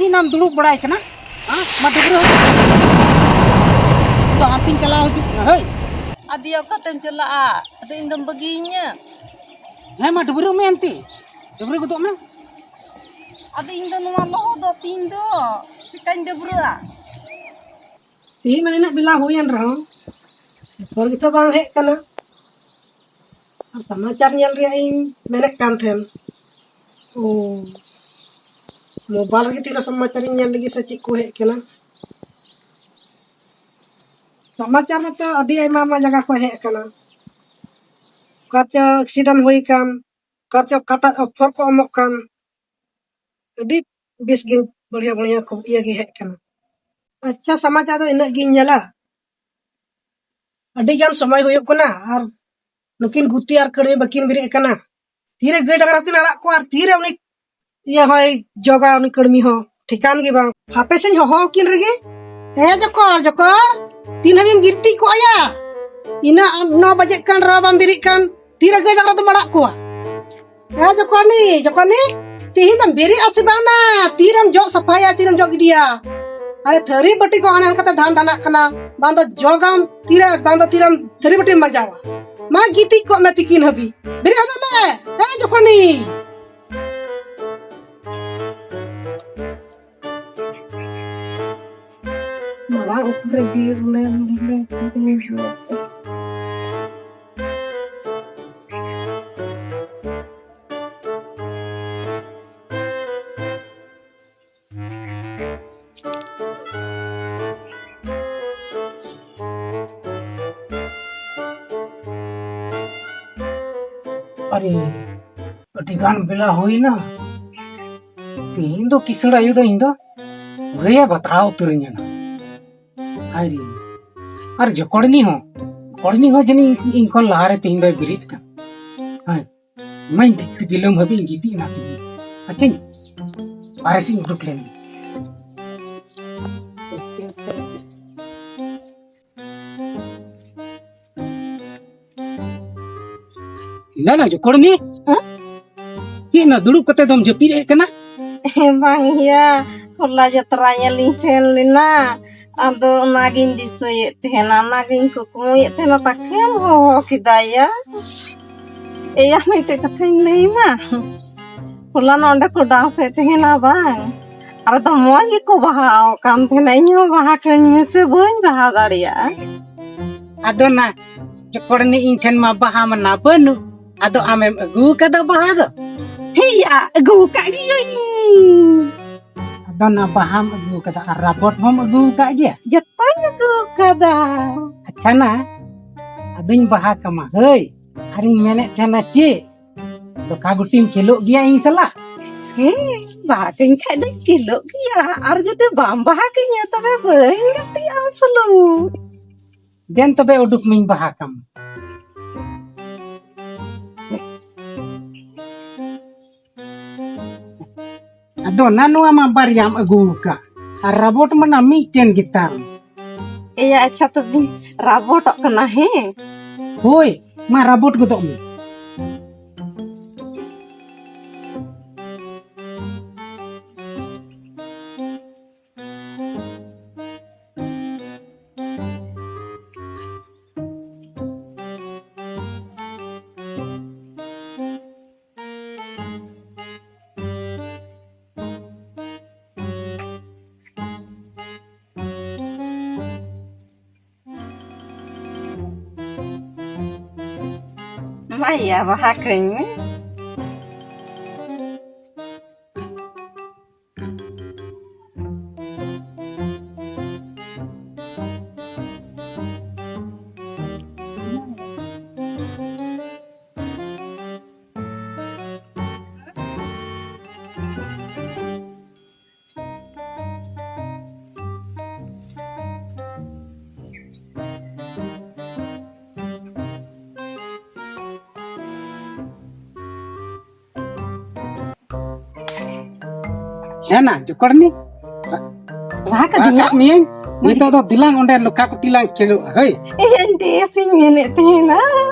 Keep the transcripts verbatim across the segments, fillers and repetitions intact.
ᱤᱧ ᱱᱟᱢ ᱫᱩᱲᱩᱵ ᱵᱟᱲᱟᱭ ᱠᱟᱱᱟ? ᱦᱮᱸ? ᱢᱟ ᱰᱟᱹᱵᱽᱨᱟᱹ ᱦᱤᱡᱩᱜ ᱢᱮ᱾ ᱤᱧ ᱫᱚ ᱦᱟᱱᱛᱮᱧ ᱪᱟᱞᱟᱣ ᱦᱤᱡᱩᱜ ᱠᱟᱱᱟ, ᱦᱳᱭ᱾ ᱟᱫᱚ ᱭᱟ, ᱚᱠᱟᱛᱮᱢ ᱪᱟᱞᱟᱜᱼᱟ? ᱟᱫᱚ ᱤᱧ ᱫᱚᱢ ᱵᱟᱹᱜᱤᱭᱤᱧᱟ? ᱦᱮᱸ, ᱢᱟ ᱰᱟᱹᱵᱽᱨᱟᱹᱜ ᱢᱮ ᱮᱱᱛᱮ᱾ ᱰᱟᱹᱵᱽᱨᱟᱹ ᱜᱚᱫᱚᱜ ᱢᱮ᱾ ᱟᱫᱚ ᱤᱧ ᱫᱚ ᱱᱚᱣᱟ ᱞᱚᱦᱚᱫᱚᱜ ᱛᱤᱧ ᱫᱚ, ᱪᱤᱠᱟᱹᱧ ᱰᱟᱹᱵᱽᱨᱟᱹᱜᱼᱟ? ᱛᱮᱦᱮᱧ ᱢᱟ ᱱᱤᱱᱟᱹᱜ ᱵᱮᱞᱟ ᱦᱩᱭᱮᱱ ᱨᱮᱦᱚᱸ, ᱮᱨᱯᱚᱨ ᱜᱮᱛᱚ ᱵᱟᱝ ᱦᱮᱡ ᱠᱟᱱᱟ᱾ ᱟᱨ ᱥᱚᱢᱟᱪᱟᱨ ᱧᱮᱞ ᱨᱮᱭᱟᱜ ᱤᱧ ᱢᱮᱱᱮᱫ ᱠᱟᱱ ᱛᱟᱦᱮᱱ᱾ ᱳ, ᱢᱳᱵᱟᱭᱤᱞ ᱨᱮᱜᱮ ᱛᱤᱱᱟᱹᱜ ᱥᱚᱢᱟᱪᱟᱨ ᱤᱧ ᱧᱮᱞ ᱞᱮᱜᱮ ᱥᱮ ᱪᱮᱫ ᱠᱚ ᱦᱮᱡ ᱠᱟᱱᱟ᱾ ᱥᱚᱢᱟᱪᱟᱨ ᱨᱮᱛᱚ ᱟᱹᱰᱤ ᱟᱭᱢᱟ ᱟᱭᱢᱟ ᱡᱟᱭᱜᱟ ᱠᱷᱚᱱ ᱦᱮᱡ ᱠᱟᱱᱟ᱾ ᱚᱠᱟ ᱪᱚ ᱮᱠᱥᱤᱰᱮᱱᱴ ᱦᱩᱭ ᱠᱟᱱ, ᱚᱠᱟ ᱪᱚ ᱚᱠᱟᱴᱟᱜ ᱚᱯᱷᱚᱨ ᱠᱚ ᱮᱢᱚᱜ ᱠᱟᱱ, ᱟᱹᱰᱤ ᱵᱮᱥ ᱜᱮ, ᱵᱟᱲᱤᱭᱟ ᱵᱟᱲᱤᱭᱟ ᱠᱷᱚᱵᱚᱨ ᱤᱭᱟᱹ ᱜᱮ ᱦᱮᱡ ᱠᱟᱱᱟ᱾ ᱟᱪᱪᱷᱟ, ᱥᱚᱢᱟᱪᱟᱨ ᱫᱚ ᱤᱱᱟᱹᱜ ᱜᱤᱧ ᱧᱮᱞᱟ᱾ ᱟᱹᱰᱤ ᱜᱟᱱ ᱥᱚᱢᱚᱭ ᱦᱩᱭᱩᱜ ᱠᱟᱱᱟ ᱟᱨ ᱱᱩᱠᱤᱱ ᱜᱩᱛᱤ ᱟᱨ ᱠᱟᱹᱲᱢᱤ ᱵᱟᱹᱠᱤᱱ ᱵᱮᱨᱮᱫ ᱠᱟᱱᱟ᱾ ᱛᱤᱨᱮ ᱜᱟᱹᱭ ᱰᱟᱝᱨᱟ ᱠᱤᱱ ᱟᱲᱟᱜ ᱠᱚᱣᱟ ᱟᱨ ᱛᱤᱨᱮ ᱩᱱᱤ ᱤᱭᱟᱹ ᱦᱚᱸᱭ ᱡᱚᱜᱟ, ᱩᱱᱤ ᱠᱟᱹᱲᱢᱤ ᱦᱚᱸ ᱴᱷᱤᱠᱟᱹᱱ ᱜᱮ ᱵᱟᱝ᱾ ᱦᱟᱯᱮ ᱥᱮᱧ ᱦᱚᱦᱚ ᱟᱹᱠᱤᱱ ᱨᱮᱜᱮ᱾ ᱮ ᱡᱚᱠᱚᱲ, ᱡᱚᱠᱚᱲ, ᱛᱤᱱ ᱦᱟᱹᱵᱤᱡ ᱮᱢ ᱜᱤᱨᱛᱤ ᱠᱚᱜᱼᱟ ᱭᱟ? ᱤᱱᱟᱹᱜ ᱱᱚ ᱵᱟᱡᱮᱜ ᱠᱟᱱ ᱨᱮᱦᱚᱸ ᱵᱟᱢ ᱵᱮᱨᱮᱫ ᱠᱟᱱ, ᱛᱤᱨᱮ ᱜᱟᱹᱭ ᱰᱟᱝᱨᱟ ᱫᱚᱢ ᱟᱲᱟᱜ ᱠᱚᱣᱟ? ᱮ ᱡᱚᱠᱚᱨᱱᱤ, ᱡᱚᱠᱚᱨᱱᱤ, ᱛᱤᱦᱤᱧ ᱫᱚᱢ ᱵᱮᱨᱮᱫ ᱟᱥᱮ ᱵᱟᱝ ᱱᱟ? ᱛᱤᱨᱮᱢ ᱡᱚᱜ ᱥᱟᱯᱷᱟᱭᱟ, ᱛᱤᱨᱮᱢ ᱡᱚᱜ ᱜᱤᱰᱤᱭᱟ? ᱟᱨᱮ ᱛᱷᱟᱹᱨᱤ ᱵᱟᱹᱴᱤ ᱠᱚ ᱦᱟᱱᱮ ᱦᱟᱱᱠᱟᱛᱮ ᱰᱷᱟᱱ ᱰᱷᱟᱱᱟᱜ ᱠᱟᱱᱟ, ᱵᱟᱝ ᱫᱚ ᱡᱚᱜᱟᱢ ᱛᱤᱨᱮ, ᱵᱟᱝ ᱫᱚ ᱛᱤᱨᱮᱢ ᱛᱷᱟᱹᱨᱤ ᱵᱟᱹᱴᱤᱢ ᱢᱟᱡᱟᱣᱟ? ᱢᱟ ᱜᱤᱛᱤᱡ ᱠᱚᱜ ᱢᱮ ᱛᱤᱠᱤᱱ ᱦᱟᱹᱵᱤᱡ, ᱵᱮᱨᱮᱫ ᱦᱚᱫᱚᱜ ᱢᱮ᱾ ᱮ ᱡᱚᱠᱚᱨᱱᱤ᱾ ᱢᱟᱨᱟᱝ ᱩᱛᱟᱹᱨ ᱵᱤᱨ ᱞᱮ ᱵᱤᱨ ᱞᱮ ᱵᱤᱨ ᱞᱮ ᱥᱮ᱾ ᱟᱨᱮ, ᱟᱹᱰᱤ ᱜᱟᱱ ᱵᱮᱞᱟ ᱦᱩᱭᱱᱟ᱾ ᱛᱮᱦᱮᱧ ᱫᱚ ᱠᱤᱥᱟᱹᱬ ᱟᱭᱳ ᱫᱚ ᱤᱧ ᱫᱚ ᱯᱩᱨᱟᱹᱭ ᱵᱟᱛᱨᱟᱣ ᱩᱛᱟᱹᱨᱤᱧᱟ ᱱᱟ᱾ ᱦᱟᱭ ᱨᱮ᱾ ᱟᱨ ᱡᱚᱠᱚᱲᱱᱤ ᱦᱚᱸ, ᱡᱚᱠᱚᱲᱱᱤ ᱦᱚᱸ ᱡᱟᱹᱱᱤᱡ ᱤᱧ ᱠᱷᱚᱱ ᱞᱟᱦᱟᱨᱮ ᱛᱮᱦᱮᱧ ᱫᱚᱭ ᱵᱮᱨᱮᱫ ᱠᱟᱱ᱾ ᱦᱮᱸ, ᱢᱟᱧ ᱫᱤᱞᱟᱹᱢ ᱦᱟᱹᱵᱤᱡ ᱤᱧ ᱜᱤᱛᱤᱡ ᱮᱱᱟ ᱛᱮᱦᱮᱧ᱾ ᱟᱪᱪᱷᱟᱧ ᱵᱟᱨᱦᱮ ᱥᱮᱫ ᱤᱧ ᱩᱰᱩᱠ ᱞᱮᱱ ᱜᱮ᱾ ᱮᱱᱟ ᱱᱟ ᱡᱚᱠᱚᱲᱱᱤ? ᱦᱮᱸ? ᱪᱮᱫ ᱱᱟ ᱫᱩᱲᱩᱵ ᱠᱟᱛᱮ ᱫᱚᱢ ᱡᱟᱹᱯᱤᱫ ᱮᱫ ᱠᱟᱱᱟ? ᱵᱟᱝ ᱭᱟ, ᱦᱚᱞᱟ ᱡᱟᱛᱨᱟ ᱧᱮᱞᱤᱧ ᱥᱮᱱ ᱞᱮᱱᱟ, ᱟᱫᱚ ᱚᱱᱟᱜᱤᱧ ᱫᱤᱥᱟᱹᱭᱮᱫ ᱛᱟᱦᱮᱱᱟ, ᱚᱱᱟᱜᱤᱧ ᱠᱩᱠᱢᱩᱭᱮᱫ ᱛᱟᱦᱮᱱᱟ, ᱛᱟᱠᱮᱢ ᱦᱚᱦᱚ ᱠᱮᱫᱟ ᱭᱟ᱾ ᱮᱭᱟ, ᱢᱤᱫᱴᱮᱡ ᱠᱟᱛᱷᱟᱧ ᱞᱟᱹᱭᱟᱢᱟ᱾ ᱦᱚᱞᱟ ᱱᱚᱰᱮ ᱠᱚ ᱰᱟᱱᱥ ᱮᱫ ᱛᱟᱦᱮᱱᱟ ᱵᱟᱝ, ᱟᱨ ᱫᱚ ᱢᱚᱡᱽ ᱜᱮᱠᱚ ᱵᱟᱦᱟᱣ ᱠᱟᱱ ᱛᱟᱦᱮᱱᱟ᱾ ᱤᱧ ᱦᱚᱸ ᱵᱟᱦᱟ ᱠᱟᱹᱧ ᱢᱮᱥᱮ, ᱵᱟᱹᱧ ᱵᱟᱦᱟ ᱫᱟᱲᱮᱭᱟᱜᱼᱟ᱾ ᱟᱫᱚ ᱱᱟ, ᱡᱚᱠᱷᱚᱱ ᱤᱧ ᱴᱷᱮᱱ ᱢᱟ ᱵᱟᱦᱟ ᱢᱟ ᱱᱟ ᱵᱟᱹᱱᱩᱜ, ᱟᱫᱚ ᱟᱢᱮᱢ ᱟᱹᱜᱩ ᱠᱟᱫᱟ ᱵᱟᱦᱟ ᱫᱚ? ᱦᱮᱸᱭᱟ, ᱟᱹᱜᱩ ᱠᱟᱜ ᱜᱤᱭᱟᱹᱧ᱾ ᱟᱫᱚ ᱱᱟ ᱵᱟᱦᱟᱢ ᱟᱹᱜᱩ ᱠᱟᱫᱟ ᱟᱨ ᱨᱟᱵᱚᱴ ᱦᱚᱸᱢ ᱟᱹᱜᱩ ᱠᱟᱜ ᱜᱮᱭᱟ? ᱡᱚᱛᱚᱧ ᱟᱹᱜᱩ ᱠᱟᱫᱟ᱾ ᱟᱪᱪᱷᱟ ᱱᱟ, ᱟᱫᱚᱧ ᱵᱟᱦᱟ ᱠᱟᱢᱟ ᱦᱟᱹᱭ᱾ ᱟᱨᱤᱧ ᱢᱮᱱᱮᱫ ᱛᱟᱦᱮᱱᱟ ᱪᱮᱫ, ᱞᱚᱠᱷᱟ ᱜᱩᱴᱤᱢ ᱠᱷᱮᱞᱳᱜ ᱜᱮᱭᱟ ᱤᱧ ᱥᱟᱞᱟᱜ? ᱦᱮᱸ, ᱵᱟᱦᱟ ᱠᱟᱹᱧ ᱠᱷᱟᱡ ᱫᱚᱧ ᱠᱷᱮᱞᱳᱜ ᱜᱮᱭᱟ, ᱟᱨ ᱡᱩᱫᱤ ᱵᱟᱢ ᱵᱟᱦᱟ ᱠᱟᱹᱧᱟ ᱛᱚᱵᱮ ᱵᱟᱹᱧ ᱜᱟᱛᱮᱜᱼᱟ ᱟᱢ ᱥᱟᱞᱟᱜ᱾ ᱫᱮᱱ ᱛᱚᱵᱮ ᱩᱰᱩᱠ ᱢᱤᱧ ᱵᱟᱦᱟ ᱠᱟᱢ᱾ ᱟᱫᱚ ᱱᱟ ᱱᱚᱣᱟ ᱢᱟ ᱵᱟᱨᱭᱟᱢ ᱟᱹᱜᱩ ᱟᱠᱟᱫ, ᱟᱨ ᱨᱟᱵᱚᱴ ᱢᱟ ᱱᱟ ᱢᱤᱫᱴᱮᱱ ᱜᱮᱛᱟᱢ᱾ ᱮᱭᱟ, ᱟᱪᱪᱷᱟ, ᱛᱚᱵᱮᱧ ᱨᱟᱵᱚᱴᱚᱜ ᱠᱟᱱᱟ, ᱦᱮᱸ? ᱦᱳᱭ, ᱢᱟ ᱨᱟᱵᱚᱴ ᱜᱚᱫᱚᱜ ᱢᱮ᱾ ᱢᱟᱭᱟ, ᱵᱟᱦᱟ ᱠᱟᱹᱧ ᱢᱮ᱾ ᱦᱮᱸ ᱱᱟ, ᱡᱚᱠᱚᱲ ᱢᱮ᱾ ᱞᱟᱦᱟ ᱠᱟᱹᱫᱤᱧᱟ᱾ ᱞᱟᱦᱟ ᱠᱟᱜ ᱢᱤᱭᱟᱹᱧ᱾ ᱱᱤᱛᱚᱜ ᱫᱚ ᱫᱮᱞᱟᱝ ᱚᱸᱰᱮ ᱞᱚᱠᱷᱟ ᱠᱩᱴᱤ ᱞᱟᱝ ᱠᱷᱮᱞᱳᱜᱼᱟ, ᱦᱳᱭ᱾ ᱤᱧ ᱰᱮᱥ ᱤᱧ ᱢᱮᱱᱮᱫ ᱛᱟᱦᱮᱱᱟ᱾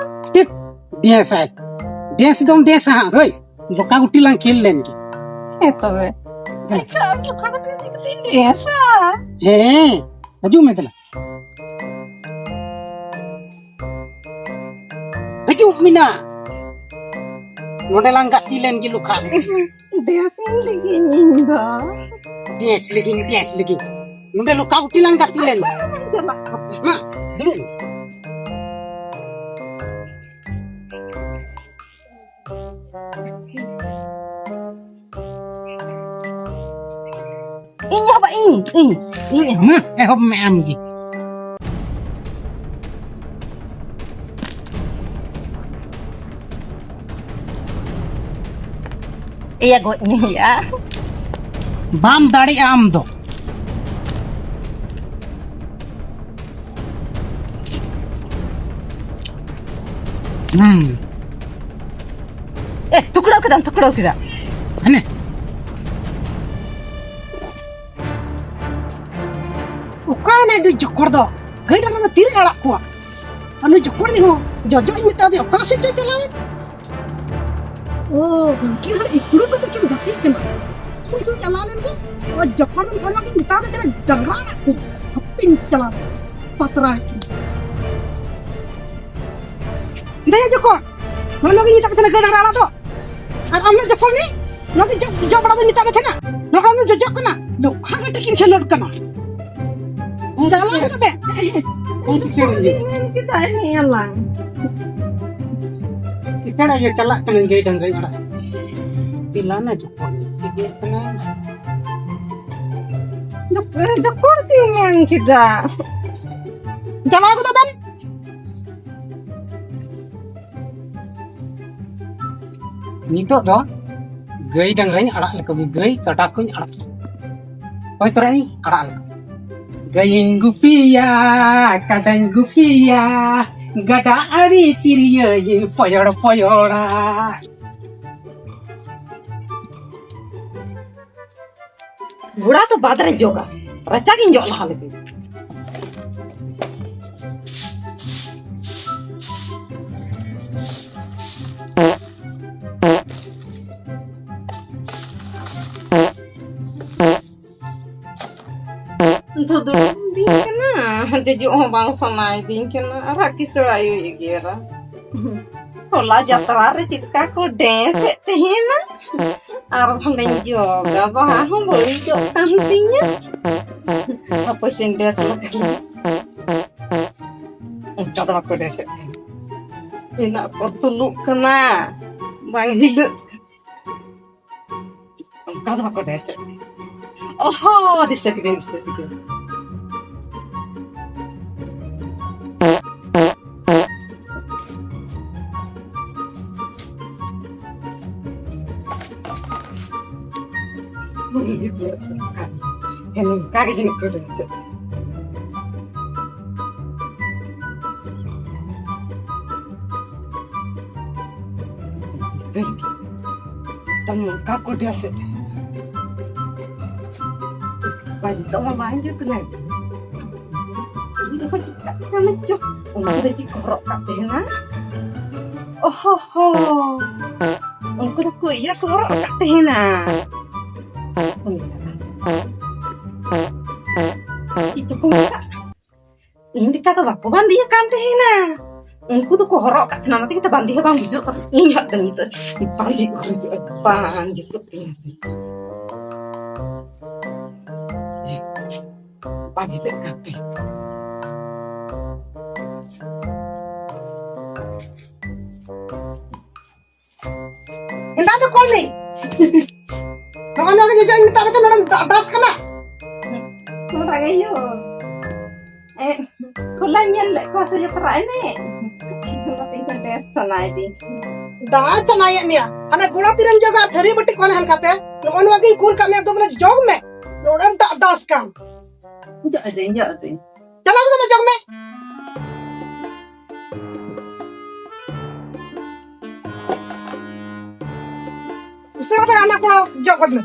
ᱴᱤᱯ, ᱰᱮᱥ ᱟᱭ᱾ ᱰᱮᱥ ᱫᱚᱢ ᱰᱮᱥᱟ ᱦᱟᱸᱜ, ᱦᱳᱭ᱾ ᱞᱚᱠᱷᱟ ᱜᱩᱴᱤ ᱞᱟᱝ ᱠᱷᱮᱞ ᱞᱮᱱ ᱜᱮ᱾ ᱦᱮᱸ ᱛᱚᱵᱮ᱾ ᱟᱪᱪᱷᱟ, ᱟᱢ ᱫᱚ ᱚᱠᱟ ᱠᱟᱛᱮ ᱪᱮᱫ ᱠᱟᱛᱮᱧ ᱞᱟᱹᱭᱟ ᱥᱟ? ᱦᱮᱸ, ᱦᱤᱡᱩᱜ ᱢᱮ ᱫᱮᱞᱟ᱾ ᱦᱤᱡᱩᱜ ᱢᱮ ᱱᱟ᱾ ᱱᱚᱰᱮ ᱞᱟᱝ ᱜᱟᱛᱮ ᱞᱮᱱ ᱜᱮ ᱞᱚᱠᱷᱟ᱾ ᱰᱮᱥ ᱞᱟᱹᱜᱤᱫ ᱤᱧ ᱫᱚ᱾ ᱰᱮᱥ ᱞᱟᱹᱜᱤᱫ, ᱰᱮᱥ ᱞᱟᱹᱜᱤᱫ᱾ ᱱᱚᱰᱮ ᱞᱚᱠᱷᱟ ᱜᱩᱴᱤ ᱞᱟᱝ ᱜᱟᱛᱮ ᱞᱮᱱ᱾ ᱪᱟᱞᱟᱜ᱾ ᱢᱟ, ᱫᱩᱲᱩᱵ ᱢᱮ᱾ ᱤᱧ ᱮᱦᱚᱵᱟ, ᱤᱧ, ᱤᱧ, ᱤᱧ ᱮᱦᱚᱵᱟ᱾ ᱢᱟ, ᱮᱦᱚᱵ ᱢᱮ ᱟᱢ ᱜᱮ᱾ ᱮᱭᱟ, ᱜᱚᱡ ᱢᱮᱭᱟ᱾ ᱵᱟᱢ ᱫᱟᱲᱮᱜᱼᱟ ᱟᱢ ᱫᱚ᱾ ᱦᱩᱸ᱾ ᱮ, ᱛᱷᱩᱠᱲᱟᱹᱣ ᱠᱮᱫᱟᱢ, ᱛᱷᱩᱠᱲᱟᱹᱣ ᱠᱮᱫᱟ᱾ ᱦᱟᱱᱮ᱾ ᱚᱠᱟᱭᱮᱱᱟᱭ ᱱᱩᱭ ᱡᱚᱠᱷᱚᱲ ᱫᱚ? ᱜᱟᱹᱭ ᱰᱟᱝᱨᱟ ᱫᱚ ᱛᱤᱨᱮ ᱟᱲᱟᱜ ᱠᱚᱣᱟ? ᱟᱨ ᱱᱩᱭ ᱡᱚᱠᱷᱚᱲ ᱨᱮᱦᱚᱸ ᱡᱚᱡᱚ ᱤᱧ ᱢᱮᱛᱟ ᱫᱮᱭᱟ, ᱚᱠᱟ ᱥᱮᱫ ᱪᱚᱭ ᱪᱟᱞᱟᱣᱮᱱ? ᱳ, ᱜᱚᱢᱠᱮ, ᱦᱚᱲ ᱤᱠᱲᱩ ᱠᱚ ᱛᱟᱹᱠᱤᱱ ᱜᱟᱛᱮᱜ ᱠᱟᱱᱟ᱾ ᱥᱮ ᱤᱧ ᱪᱟᱞᱟᱣ ᱞᱮᱱ ᱜᱮ, ᱱᱚᱣᱟ ᱡᱚᱠᱷᱚᱲ ᱫᱚ ᱛᱟᱦᱮᱱᱟ ᱠᱤᱱ ᱢᱮᱛᱟ ᱫᱮ ᱠᱟᱱᱟ, ᱰᱟᱝᱨᱟ ᱟᱲᱟᱜ ᱠᱚ, ᱦᱟᱯᱮᱧ ᱪᱟᱞᱟᱣ ᱯᱟᱛᱨᱟ ᱟᱹᱠᱤᱱ᱾ ᱫᱮᱭᱟ ᱡᱚᱠᱷᱚᱲ, ᱱᱚᱜᱼᱚ ᱱᱚᱣᱟ ᱜᱤᱧ ᱢᱮᱛᱟᱜ ᱠᱚ ᱛᱟᱦᱮᱱᱟ, ᱜᱟᱹᱭ ᱰᱟᱝᱨᱟ ᱟᱲᱟᱜ ᱫᱚ᱾ ᱟᱨ ᱟᱢ ᱫᱚ ᱡᱚᱠᱷᱚᱲ ᱜᱮ, ᱱᱚᱣᱟ ᱫᱚ ᱡᱚ-, ᱡᱚ ᱵᱟᱲᱟ ᱫᱚᱧ ᱢᱮᱛᱟᱜ ᱢᱮ ᱛᱟᱦᱮᱱᱟ᱾ ᱱᱚᱣᱟ ᱟᱢ ᱫᱚ ᱡᱚᱡᱚᱜ ᱠᱟᱱᱟ, ᱱᱚᱝᱠᱟ ᱠᱟᱹᱴᱤᱡ ᱠᱤᱱ ᱠᱷᱮᱞᱳᱰ ᱠᱟᱱᱟ᱾ ᱪᱟᱞᱟᱜ ᱢᱮ ᱛᱚᱵᱮ᱾ ᱩᱱᱠᱩ ᱪᱮᱬᱮ ᱜᱮ᱾ ᱢᱮᱱ ᱠᱮᱫᱟ ᱮᱱᱮᱡ ᱟᱞᱟᱝ᱾ ᱪᱮᱬᱮ ᱜᱮ ᱪᱟᱞᱟᱜ ᱠᱟᱹᱱᱟᱹᱧ ᱜᱟᱹᱭ ᱰᱟᱝᱨᱟᱧ ᱟᱲᱟᱜ᱾ ᱛᱤᱞᱟᱱᱟ ᱡᱚᱠᱷᱚᱱ ᱪᱤᱠᱟᱹᱜ ᱠᱟᱱᱟ᱾ ᱡᱚᱠᱷᱚᱱ ᱛᱤᱧ ᱢᱮᱱ ᱠᱮᱫᱟ᱾ ᱪᱟᱞᱟᱣ ᱜᱚᱫᱚᱜ ᱵᱮᱱ᱾ ᱱᱤᱛᱚᱜ ᱫᱚ ᱜᱟᱹᱭ ᱰᱟᱝᱨᱟᱧ ᱟᱲᱟᱜ ᱞᱮᱠᱚ ᱜᱮ, ᱜᱟᱹᱭ ᱠᱟᱰᱟ ᱠᱚᱧ ᱟᱲᱟᱜ᱾ ᱦᱳᱭ, ᱛᱚᱨᱟᱧ ᱟᱲᱟᱜ ᱞᱮᱠᱚ᱾ ᱜᱟᱹᱭᱤᱧ ᱜᱩᱯᱤᱭᱟ, ᱠᱟᱰᱟᱧ ᱜᱩᱯᱤᱭᱟ, ᱜᱟᱰᱟ ᱟᱲᱮ ᱛᱤᱨᱭᱟᱹᱧ ᱯᱚᱭᱚᱲ ᱯᱚᱭᱚᱲᱟ᱾ ᱜᱚᱲᱟ ᱫᱚ ᱵᱟᱫ ᱨᱮ ᱡᱚᱜᱟ, ᱨᱟᱪᱟ ᱜᱤᱧ ᱡᱚᱜ ᱞᱟᱦᱟ ᱞᱮᱜᱮ᱾ ᱛᱚ ᱫᱩᱲᱩᱵ ᱫᱤᱧ ᱠᱟᱱᱟ, ᱡᱚᱡᱚᱜ ᱦᱚᱸ ᱵᱟᱝ ᱥᱟᱱᱟᱭᱮᱫᱤᱧ ᱠᱟᱱᱟ᱾ ᱟᱨ ᱦᱟᱸᱜ ᱠᱤᱥᱟᱹᱲ ᱟᱭᱳᱭ ᱮᱜᱮᱨᱟ᱾ ᱦᱚᱞᱟ ᱡᱟᱛᱨᱟ ᱨᱮ ᱪᱮᱫ ᱞᱮᱠᱟ ᱠᱚ ᱰᱮᱱᱥ ᱮᱫ ᱛᱟᱦᱮᱱᱟ, ᱟᱨ ᱵᱷᱟᱞᱮᱧ ᱡᱚᱜᱟ, ᱵᱟᱦᱟ ᱦᱚᱸ ᱵᱟᱹᱲᱤᱡᱚᱜ ᱠᱟᱱ ᱛᱤᱧᱟ᱾ ᱦᱟᱯᱳᱭ ᱥᱮᱧ ᱰᱮᱱᱥ ᱞᱮᱜᱮ᱾ ᱚᱱᱠᱟ ᱫᱚ ᱵᱟᱠᱚ ᱰᱮᱱᱥ ᱮᱫ ᱛᱟᱦᱮᱱᱟ᱾ ᱤᱱᱟᱹᱜ ᱠᱚ ᱛᱩᱞᱩᱜ ᱠᱟᱱᱟ, ᱵᱟᱝ ᱦᱤᱞᱟᱹᱜ ᱠᱟᱱᱟ᱾ ᱚᱱᱠᱟ ᱫᱚ ᱵᱟᱠᱚ ᱰᱮᱱᱥ ᱮᱫ ᱛᱟᱦᱮᱱᱟ᱾ ᱚᱦᱚ, ᱫᱤᱥᱟᱹ ᱠᱤᱫᱟᱹᱧ, ᱫᱤᱥᱟᱹ ᱠᱤᱫᱟᱹᱧ᱾ ᱦᱮᱸ, ᱱᱚᱝᱠᱟ ᱜᱮ ᱡᱟᱹᱱᱤᱡ ᱠᱚ ᱰᱮᱱᱥ ᱮᱫ᱾ ᱱᱚᱝᱠᱟ ᱠᱚ ᱰᱮᱱᱥ ᱮᱫ᱾ ᱵᱟᱝ, ᱱᱤᱛᱚᱜ ᱢᱟ ᱵᱟᱝ ᱡᱩᱛ ᱞᱮᱱ᱾ ᱤᱧ ᱫᱚᱠᱚ ᱪᱤᱠᱟᱹᱜ ᱠᱟᱱᱟ ᱪᱚ? ᱩᱱᱠᱩ ᱫᱚ ᱪᱮᱫ ᱠᱚ ᱦᱚᱨᱚᱜ ᱠᱟᱜ ᱛᱟᱦᱮᱱᱟ? ᱚᱦᱚ ᱦᱚ᱾ ᱩᱱᱠᱩ ᱫᱚᱠᱚ ᱤᱭᱟᱹ ᱠᱚ ᱦᱚᱨᱚᱜ ᱟᱠᱟᱫ ᱛᱟᱦᱮᱱᱟ᱾ ᱪᱮᱫ ᱪᱚᱠᱚ ᱢᱮᱛᱟᱜ? ᱤᱧ ᱞᱮᱠᱟ ᱫᱚ ᱵᱟᱠᱚ ᱵᱟᱸᱫᱮ ᱟᱠᱟᱱ ᱛᱟᱦᱮᱱᱟ᱾ ᱩᱱᱠᱩ ᱫᱚᱠᱚ ᱦᱚᱨᱚᱜ ᱟᱠᱟᱫ ᱛᱟᱦᱮᱱᱟ, ᱚᱱᱟ ᱛᱮᱜᱮ ᱛᱚ ᱵᱟᱸᱫᱮ ᱦᱚᱸ ᱵᱟᱝ ᱵᱩᱡᱷᱟᱹᱜ ᱠᱟᱱᱟ᱾ ᱤᱧ ᱦᱟᱸᱜ ᱛᱚ ᱱᱤᱛᱚᱜ ᱵᱟᱸᱫᱮ ᱠᱚ ᱦᱤᱡᱩᱜᱼᱟ, ᱵᱟᱝ ᱡᱩᱛᱩᱜ ᱛᱤᱧᱟ ᱥᱮ᱾ ᱵᱟᱸᱫᱮ ᱞᱮᱫ ᱠᱟᱱ ᱛᱟᱦᱮᱸ᱾ ᱮᱸᱫᱟ ᱫᱚ ᱠᱚᱞ ᱢᱮ᱾ ᱱᱚᱜᱼᱚ ᱱᱚᱣᱟ ᱜᱮ ᱡᱚᱡᱚ ᱤᱧ ᱢᱮᱛᱟᱜ ᱢᱮ ᱛᱚ, ᱱᱚᱰᱮᱢ ᱫᱟ-, ᱰᱟᱥ ᱠᱟᱱᱟ᱾ ᱛᱷᱚᱲᱟ ᱜᱮ ᱤᱭᱟᱹ᱾ ᱮ, ᱦᱚᱞᱟᱧ ᱧᱮᱞ ᱞᱮᱫ ᱠᱚᱣᱟ ᱥᱮ ᱡᱟᱛᱨᱟ ᱮᱱᱮᱡ᱾ ᱚᱱᱟᱛᱮ ᱤᱧ ᱦᱚᱸ ᱰᱮᱱᱥ ᱥᱟᱱᱟᱭᱮᱫᱤᱧ᱾ ᱫᱟᱜ ᱥᱟᱱᱟᱭᱮᱫ ᱢᱮᱭᱟ? ᱦᱟᱱᱮ ᱜᱚᱲᱟ ᱛᱤᱨᱮᱢ ᱡᱚᱜᱟ, ᱛᱷᱟᱹᱨᱤ ᱵᱟᱹᱴᱤ ᱠᱚ ᱦᱟᱱᱮ ᱦᱟᱱᱠᱟᱛᱮ᱾ ᱱᱚᱜᱼᱚ ᱱᱚᱣᱟ ᱜᱤᱧ ᱠᱩᱞ ᱠᱟᱜ ᱢᱮᱭᱟ, ᱫᱩ ᱵᱚᱞᱮ ᱡᱚᱜᱽ ᱢᱮ᱾ ᱱᱚᱰᱮᱢ ᱫᱟᱜ ᱰᱟᱥ ᱠᱟᱱ᱾ ᱡᱚᱜ ᱟᱹᱫᱟᱹᱧ, ᱡᱚᱜ ᱟᱹᱫᱟᱹᱧ᱾ ᱪᱟᱞᱟᱣ ᱠᱟᱛᱮ ᱢᱟ ᱡᱚᱜᱽ ᱢᱮ᱾ ᱩᱥᱟᱹᱨᱟ ᱛᱮ ᱦᱟᱱᱟ ᱠᱚᱲᱟ ᱡᱚᱜ ᱜᱚᱫ ᱢᱮ᱾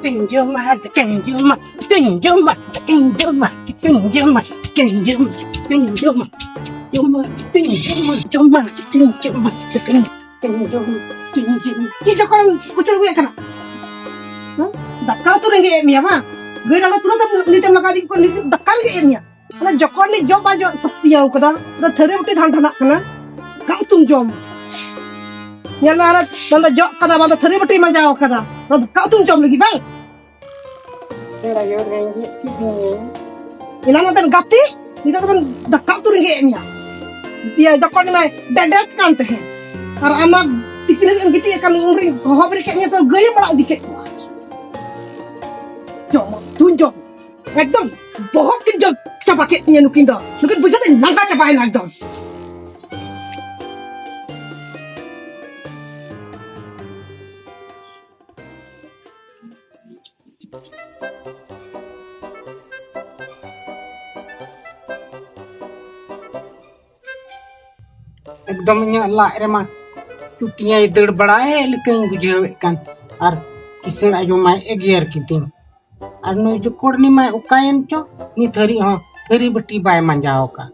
ᱪᱮᱫ ᱤᱧ ᱡᱚᱢᱟ, ᱪᱮᱫ ᱤᱧ ᱡᱚᱢᱟ, ᱪᱮᱫ ᱤᱧ ᱡᱚᱢᱟ, ᱪᱮᱫ ᱤᱧ ᱡᱚᱢᱟ, ᱪᱮᱫ ᱤᱧ ᱡᱚᱢᱟ, ᱪᱮᱫ ᱤᱧ ᱡᱚᱢᱟ, ᱡᱚᱢᱟ, ᱪᱮᱫ ᱤᱧ ᱡᱚᱢᱟ, ᱡᱚᱢᱟ, ᱪᱮᱫ ᱤᱧ ᱡᱚᱢᱟ, ᱪᱮᱫ ᱤᱧ ᱡᱚᱢᱟ, ᱪᱮᱫ ᱤᱧ ᱡᱚᱢᱟ, ᱪᱮᱫ ᱤᱧ ᱡᱚᱢᱟ, ᱪᱮᱫ ᱤᱧ ᱡᱚᱢᱟ, ᱪᱮᱫ ᱡᱚᱠᱷᱚᱱ ᱠᱩᱪᱩᱲ ᱟᱹᱜᱩᱭᱮᱫ ᱠᱟᱱᱟ᱾ ᱫᱟᱠᱟ ᱩᱛᱩ ᱨᱮᱸᱜᱮᱡ ᱮᱫ ᱢᱮᱭᱟ ᱵᱟᱝ? ᱜᱟᱹᱭ ᱰᱟᱝᱨᱟ ᱛᱩᱞᱟᱹᱣ ᱛᱮ ᱱᱤᱛᱮᱢ ᱞᱟᱜᱟᱣ ᱤᱫᱤ ᱠᱚᱣᱟ, ᱱᱤᱛ ᱫᱟᱠᱟ ᱨᱮᱸᱜᱮᱡ ᱮᱫ ᱢᱮᱭᱟ᱾ ᱚᱱᱟ ᱡᱚᱠᱷᱚᱱ ᱱᱤᱡ ᱡᱚᱢ ᱵᱟᱭ ᱡᱚᱢ ᱥᱚᱠᱛᱤᱭᱟᱣ ᱠᱟᱫᱟ, ᱚᱱᱟ ᱛᱷᱟᱹᱨᱤ ᱵᱟᱹᱴᱤ ᱰᱷᱟᱱ ᱰᱷᱟᱱᱟᱜ ᱠᱟᱱᱟ, ᱫᱟᱠᱟ ᱩᱛᱩᱢ ᱡᱚᱢ᱾ ᱧᱮᱞ ᱢᱮ, ᱟᱨ ᱵᱟᱝ ᱫᱚ ᱡᱚᱜ ᱠᱟᱫᱟ, ᱵᱟᱝ ᱫᱚ ᱛᱷᱟᱹᱨᱤ ᱵᱟᱹᱴᱤ ᱢᱟᱸᱡᱟᱣ ᱠᱟᱫᱟ, ᱚᱱᱟ ᱫᱟᱠᱟ ᱩᱛᱩᱢ ᱡᱚᱢ ᱞᱟᱹᱜᱤᱫ ᱵᱟᱝ? ᱮᱱᱟᱝ ᱢᱟᱵᱮᱱ ᱜᱟᱛᱮ, ᱱᱤᱛᱚᱜ ᱫᱚᱵᱮᱱ ᱫᱟᱠᱟ ᱩᱛᱩ ᱨᱮᱸᱜᱮᱡ ᱮᱫ ᱢᱮᱭᱟ᱾ ᱤᱭᱟᱹ, ᱡᱚᱠᱷᱚᱱ ᱢᱟ ᱰᱮᱰᱮᱛ ᱠᱟᱱ ᱛᱟᱦᱮᱸᱫ, ᱟᱨ ᱟᱢ ᱢᱟ ᱛᱤᱠᱤᱱ ᱦᱟᱹᱵᱤᱡ ᱮᱢ ᱜᱤᱛᱤᱡ ᱟᱠᱟᱱ, ᱩᱱᱨᱤᱧ ᱦᱚᱦᱚ ᱵᱮᱨᱮᱫ ᱠᱮᱫ ᱢᱮᱭᱟ, ᱛᱚ ᱜᱟᱹᱭ ᱮᱢ ᱟᱲᱟᱜ ᱤᱫᱤ ᱠᱮᱫ ᱠᱚᱣᱟ᱾ ᱡᱚᱢ ᱩᱛᱩᱧ ᱡᱚᱢ, ᱮᱠᱫᱚᱢ ᱵᱚᱦᱚᱜ ᱠᱤᱱ ᱡᱚᱢ ᱪᱟᱵᱟ ᱠᱮᱫ ᱛᱤᱧᱟ ᱱᱩᱠᱤᱱ ᱫᱚ᱾ ᱱᱩᱠᱤᱱ ᱵᱩᱡᱷᱟᱹᱣ ᱫᱚᱧ ᱞᱟᱸᱜᱟ ᱪᱟᱵᱟᱭᱮᱱᱟ ᱮᱠᱫᱚᱢ᱾ ᱮᱠᱫᱚᱢ ᱤᱧᱟᱹᱜ ᱞᱟᱡ ᱨᱮᱢᱟ ᱪᱩᱴᱤᱭᱟᱹᱭ ᱫᱟᱹᱲ ᱵᱟᱲᱟᱭ ᱞᱮᱠᱟᱧ ᱵᱩᱡᱷᱟᱹᱣᱮᱫ ᱠᱟᱱ, ᱟᱨ ᱠᱤᱥᱟᱹᱬ ᱟᱭᱳ ᱢᱟᱭ ᱮᱜᱮᱨ ᱠᱤᱫᱤᱧ᱾ ᱟᱨ ᱱᱩᱭ ᱡᱚᱠᱚᱲᱱᱤ ᱢᱟᱭ ᱚᱠᱟᱭᱮᱱ ᱪᱚ, ᱱᱤᱛ ᱦᱟᱹᱨᱤᱡ ᱦᱚᱸ ᱛᱷᱟᱹᱨᱤ ᱵᱟᱹᱴᱤ ᱵᱟᱭ ᱢᱟᱸᱡᱟᱣ ᱟᱠᱟᱫ᱾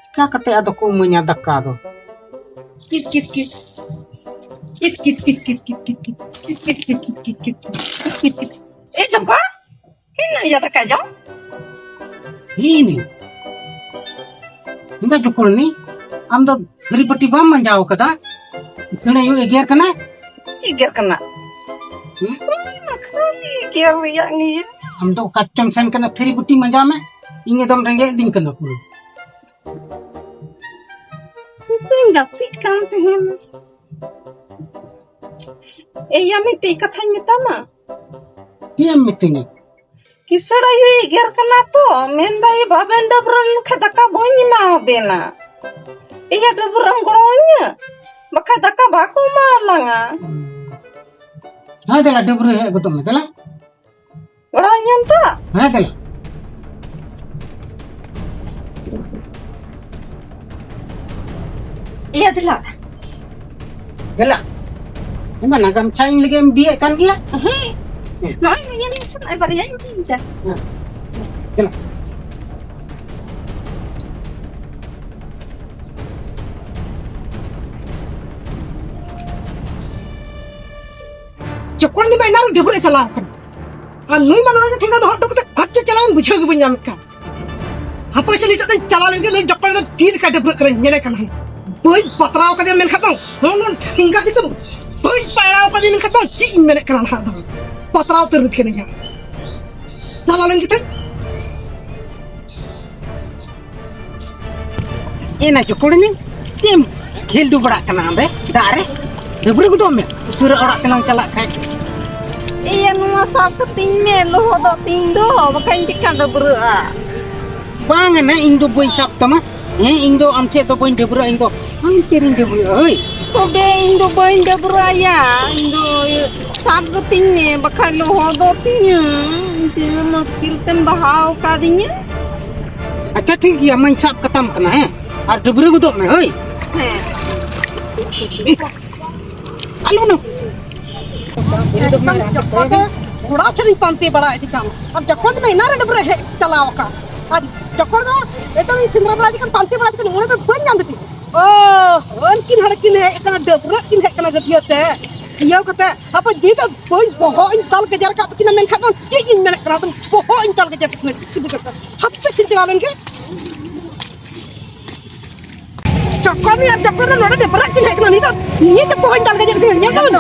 ᱪᱤᱠᱟ ᱠᱟᱛᱮ ᱟᱫᱚ ᱠᱚ ᱤᱢᱟᱹᱧᱟ ᱫᱟᱠᱟ ᱫᱚ? ᱠᱤᱛ ᱠᱤᱛ ᱠᱤᱛ᱾ ᱠᱤᱛ ᱠᱤᱛ ᱠᱤᱛ ᱠᱤᱛ ᱠᱤᱛ ᱠᱤᱛ ᱠᱤᱛ᱾ ᱠᱤᱛ ᱠᱤᱛ ᱠᱤᱛ ᱠᱤᱛ ᱠᱤᱛ ᱠᱤᱛ ᱠᱤᱛ᱾ ᱮ ᱡᱚᱠᱚᱲ, ᱦᱮᱡ ᱱᱟ ᱭᱟ ᱫᱟᱠᱟ ᱡᱚᱢ᱾ ᱦᱮᱸ ᱱᱤ᱾ ᱤᱧ ᱫᱚ ᱡᱚᱠᱚᱲᱱᱤ, ᱟᱢ ᱫᱚ ᱛᱷᱟᱹᱨᱤ ᱵᱟᱹᱴᱤ ᱵᱟᱢ ᱢᱟᱸᱡᱟᱣ ᱠᱟᱫᱟ? ᱤᱥᱟᱹᱲ ᱟᱭᱳ ᱮᱜᱮᱨ ᱠᱟᱱᱟ᱾ ᱪᱮᱫ ᱮᱜᱮᱨ ᱠᱟᱱᱟ? ᱦᱮᱸ? ᱩᱱᱤ ᱢᱟ ᱠᱷᱟᱹᱞᱤ ᱮᱜᱮᱨ ᱨᱮᱭᱟᱜ ᱜᱮ᱾ ᱟᱢ ᱫᱚ ᱚᱠᱟ ᱪᱚᱢ ᱥᱮᱱ ᱠᱟᱱᱟ, ᱛᱷᱟᱹᱨᱤ ᱵᱟᱹᱴᱤ ᱢᱟᱸᱡᱟᱣ ᱢᱮ, ᱤᱧ ᱮᱠᱫᱚᱢ ᱨᱮᱸᱜᱮᱡ ᱤᱫᱤᱧ ᱠᱟᱱᱟ ᱯᱩᱨᱟᱹ᱾ ᱤᱧ ᱡᱟᱹᱯᱤᱫ ᱠᱟᱱ ᱛᱟᱦᱮᱱ᱾ ᱮᱭᱟ, ᱢᱤᱫᱴᱤᱡ ᱠᱟᱛᱷᱟᱧ ᱢᱮᱛᱟᱢᱟ᱾ ᱪᱮᱫ ᱮᱢ ᱢᱤᱛᱟᱹᱧᱟ? ᱠᱤᱥᱟᱹᱲ ᱟᱭᱳᱭ ᱮᱜᱮᱨ ᱠᱟᱱᱟ ᱛᱚ, ᱢᱮᱱᱫᱟᱭ, "ᱵᱟᱵᱮᱱ ᱰᱟᱹᱵᱽᱨᱟᱹ ᱞᱮᱱᱠᱷᱟᱱ ᱫᱟᱠᱟ ᱵᱟᱹᱧ ᱮᱢᱟ ᱟᱵᱮᱱᱟ᱾ ᱮᱭᱟ, ᱰᱟᱹᱵᱽᱨᱟᱹᱜ ᱮᱢ ᱜᱚᱲᱚ ᱟᱹᱧᱟ, ᱵᱟᱠᱷᱟᱡ ᱫᱟᱠᱟ ᱵᱟᱠᱚ ᱮᱢᱟ ᱞᱟᱝᱟ᱾" ᱦᱮᱸ, ᱫᱮᱞᱟ, ᱰᱟᱹᱵᱽᱨᱟᱹ ᱦᱮᱡ ᱜᱚᱫᱚᱜ ᱢᱮ, ᱫᱮᱞᱟ᱾ ᱜᱚᱲᱚ ᱟᱹᱧᱟᱢ ᱛᱚ? ᱦᱮᱸ, ᱫᱮᱞᱟ᱾ ᱤᱭᱟᱹ, ᱫᱮᱞᱟ᱾ ᱫᱮᱞᱟ᱾ ᱤᱧ ᱫᱚ ᱱᱟᱜᱟᱢ ᱪᱷᱟ ᱤᱧ ᱞᱟᱹᱜᱤᱫ ᱮᱢ ᱤᱫᱤᱭᱮᱫ ᱠᱟᱱ ᱜᱮᱭᱟ? ᱦᱮᱸ᱾ ᱦᱮᱸ᱾ ᱱᱚᱜᱼᱚᱭ ᱧᱮᱞ ᱢᱮᱥᱮ, ᱱᱚᱜᱼᱚᱭ ᱵᱟᱨᱭᱟᱧ ᱤᱫᱤᱭᱮᱫᱟ᱾ ᱦᱮᱸ᱾ ᱫᱮᱞᱟ᱾ ᱡᱚᱠᱷᱚᱱ ᱜᱮ ᱢᱮᱱᱟ ᱰᱟᱹᱵᱽᱨᱟᱹ ᱪᱟᱞᱟᱣ ᱠᱟᱱᱟ᱾ ᱟᱨ ᱱᱩᱭ ᱢᱟ ᱱᱚᱰᱮ ᱜᱮ ᱴᱷᱮᱸᱜᱟ ᱫᱚᱦᱚ ᱦᱚᱴᱚ ᱠᱟᱛᱮ ᱠᱷᱟᱡ ᱪᱚ ᱪᱟᱞᱟᱣᱮᱱ, ᱵᱩᱡᱷᱟᱹᱣ ᱜᱮ ᱵᱟᱹᱧ ᱧᱟᱢᱮᱫ ᱠᱟᱱ᱾ ᱦᱟᱯᱳᱭ ᱥᱮ, ᱱᱤᱛᱚᱜ ᱫᱚᱧ ᱪᱟᱞᱟᱣ ᱞᱮᱱ ᱜᱮ, ᱱᱩᱭ ᱡᱚᱠᱷᱚᱱ ᱫᱚ ᱛᱤ ᱞᱮᱠᱟ ᱰᱟᱹᱵᱽᱨᱟᱹᱜ ᱠᱟᱱᱟᱧ ᱧᱮᱞᱮ ᱠᱟᱱᱟ᱾ ᱵᱟᱹᱧ ᱯᱟᱛᱨᱟᱣ ᱠᱟᱫᱮᱭᱟ ᱢᱮᱱᱠᱷᱟᱱ ᱫᱚ, ᱦᱚᱸ, ᱱᱚᱣᱟ ᱴᱷᱮᱸᱜᱟ ᱛᱮᱫᱚ ᱵᱟᱹᱧ ᱯᱟᱭᱲᱟᱣ ᱠᱟᱫᱮᱭᱟ ᱢᱮᱱᱠᱷᱟᱱ ᱫᱚ ᱪᱮᱫ ᱤᱧ ᱢᱮᱱᱮᱫ ᱠᱟᱱᱟ ᱱᱟᱦᱟᱜ ᱫᱚ᱾ ᱯᱟᱛᱨᱟᱣ ᱩᱛᱟᱹᱨ ᱠᱟᱹᱱᱟᱹᱧ ᱦᱟᱸᱜ᱾ ᱪᱟᱞᱟᱣ ᱞᱮᱱ ᱜᱮ ᱛᱟᱹᱧ᱾ ᱮᱱᱟ ᱪᱚᱠᱚᱲᱤᱱᱤ, ᱪᱮᱫ ᱮᱢ ᱠᱷᱮᱞ ᱰᱩᱵᱲᱟᱜ ᱠᱟᱱᱟ ᱚᱸᱰᱮ ᱫᱟᱜ ᱨᱮ? ᱰᱟᱹᱵᱽᱨᱟᱹ ᱜᱚᱫᱚᱜ ᱢᱮ, ᱩᱥᱟᱹᱨᱟ ᱚᱲᱟᱜ ᱛᱮᱞᱟᱝ ᱪᱟᱞᱟᱜ ᱠᱷᱟᱡ᱾ ᱤᱭᱟᱹ, ᱱᱚᱣᱟ ᱥᱟᱵ ᱠᱟᱹᱛᱤᱧ ᱢᱮ, ᱞᱚᱦᱚᱫᱚᱜ ᱛᱤᱧ ᱫᱚ, ᱵᱟᱠᱷᱟᱱ ᱪᱮᱠᱟ ᱰᱟᱹᱵᱽᱨᱟᱹᱜᱼᱟ? ᱵᱟᱝ ᱱᱟ, ᱤᱧ ᱫᱚ ᱵᱟᱹᱧ ᱥᱟᱵ ᱛᱟᱢᱟ᱾ ᱦᱮᱸ, ᱤᱧ ᱫᱚ ᱟᱢ ᱥᱮᱫ ᱫᱚ ᱵᱟᱹᱧ ᱰᱟᱹᱵᱽᱨᱟᱹᱜᱼᱟ, ᱤᱧ ᱫᱚ ᱟᱢ ᱥᱮᱫ ᱨᱤᱧ ᱰᱟᱹᱵᱽᱨᱟᱹᱜᱼᱟ᱾ ᱦᱳᱭ᱾ ᱛᱚᱵᱮ ᱤᱧ ᱫᱚ ᱵᱟᱹᱧ ᱰᱟᱹᱵᱽᱨᱟᱹᱜᱼᱟ ᱭᱟ, ᱤᱧ ᱫᱚ ᱥᱟᱵ ᱠᱟᱹᱛᱤᱧ ᱢᱮ, ᱵᱟᱠᱷᱟᱡ ᱞᱚᱦᱚᱫᱚᱜ ᱛᱤᱧᱟᱹ᱾ ᱛᱤᱱᱟᱹᱜ ᱢᱩᱥᱠᱤᱞ ᱛᱮᱢ ᱵᱟᱦᱟᱣ ᱟᱠᱟᱫᱤᱧᱟᱹ᱾ ᱟᱪᱪᱷᱟ, ᱴᱷᱤᱠ ᱜᱮᱭᱟ, ᱢᱟᱧ ᱥᱟᱵ ᱠᱟᱛᱟᱢ ᱠᱟᱱᱟ, ᱦᱮᱸ? ᱟᱨ ᱰᱟᱹᱵᱽᱨᱟᱹ ᱜᱚᱫᱚᱜ ᱢᱮ, ᱦᱳᱭ᱾ ᱦᱮᱸ᱾ ᱟᱞᱚ ᱱᱚ᱾ ᱮᱠᱫᱚᱢ ᱡᱚᱠᱷᱚᱱ ᱜᱮ ᱚᱲᱟᱜ ᱥᱮᱫ ᱤᱧ ᱯᱟᱱᱛᱮ ᱵᱟᱲᱟ ᱤᱫᱤ ᱠᱟᱱ, ᱟᱨ ᱡᱚᱠᱷᱚᱱ ᱫᱚ ᱮᱱᱟᱱ ᱨᱮ ᱰᱟᱹᱵᱽᱨᱟᱹ ᱦᱮᱡ ᱪᱟᱞᱟᱣ ᱟᱠᱟᱱ, ᱟᱨ ᱡᱚᱠᱷᱚᱱ ᱫᱚ ᱮᱴᱟᱜ ᱤᱧ ᱥᱮᱸᱫᱽᱨᱟ ᱵᱟᱲᱟ ᱤᱫᱤ ᱠᱟᱱ, ᱯᱟᱱᱛᱮ ᱵᱟᱲᱟ ᱤᱫᱤ ᱠᱟᱱ, ᱚᱸᱰᱮ ᱫᱚ ᱵᱟᱹᱧ ᱧᱟᱢ ᱞᱮᱫᱮ᱾ ᱚ, ᱩᱱᱠᱤᱱ ᱦᱚᱲ ᱠᱤᱱ ᱦᱮᱡ ᱟᱠᱟᱱᱟ, ᱰᱟᱹᱵᱽᱨᱟᱹᱜ ᱠᱤᱱ ᱦᱮᱡ ᱟᱠᱟᱱᱟ ᱜᱟᱹᱰᱭᱟᱹ ᱛᱮ᱾ ᱤᱭᱟᱹ ᱠᱟᱛᱮ, ᱦᱟᱯᱮ ᱱᱤᱛᱚᱜ ᱵᱟᱹᱧ ᱵᱚᱦᱚᱜ ᱤᱧ ᱛᱟᱞ ᱜᱮᱡᱮᱨ ᱟᱠᱟᱫ ᱛᱟᱹᱠᱤᱱᱟ, ᱢᱮᱱᱠᱷᱟᱱ ᱵᱟᱝ ᱪᱮᱫ ᱤᱧ ᱢᱮᱱᱮᱫ ᱠᱟᱱᱟ, ᱟᱫᱚ ᱵᱚᱦᱚᱜ ᱤᱧ ᱛᱟᱞ ᱜᱮᱡᱮᱨ ᱛᱟᱹᱠᱤᱱᱟ᱾ ᱦᱟᱯᱮ ᱥᱮᱧ ᱪᱟᱞᱟᱣ ᱞᱮᱱ ᱜᱮ᱾ ᱡᱚᱠᱷᱚᱱ ᱟᱨ ᱡᱚᱠᱷᱚᱱ ᱱᱚᱰᱮ ᱰᱟᱹᱵᱽᱨᱟᱹᱜ ᱠᱤᱱ ᱦᱮᱡ ᱠᱟᱱᱟ, ᱱᱤᱛᱚᱜ ᱱᱤᱭᱟᱹ ᱛᱮ ᱵᱚᱦᱚᱜ ᱤᱧ ᱛᱟᱞ ᱜᱮᱡᱮᱨ ᱠᱤᱱᱟ, ᱧᱮᱞ ᱛᱟᱵᱚᱱ᱾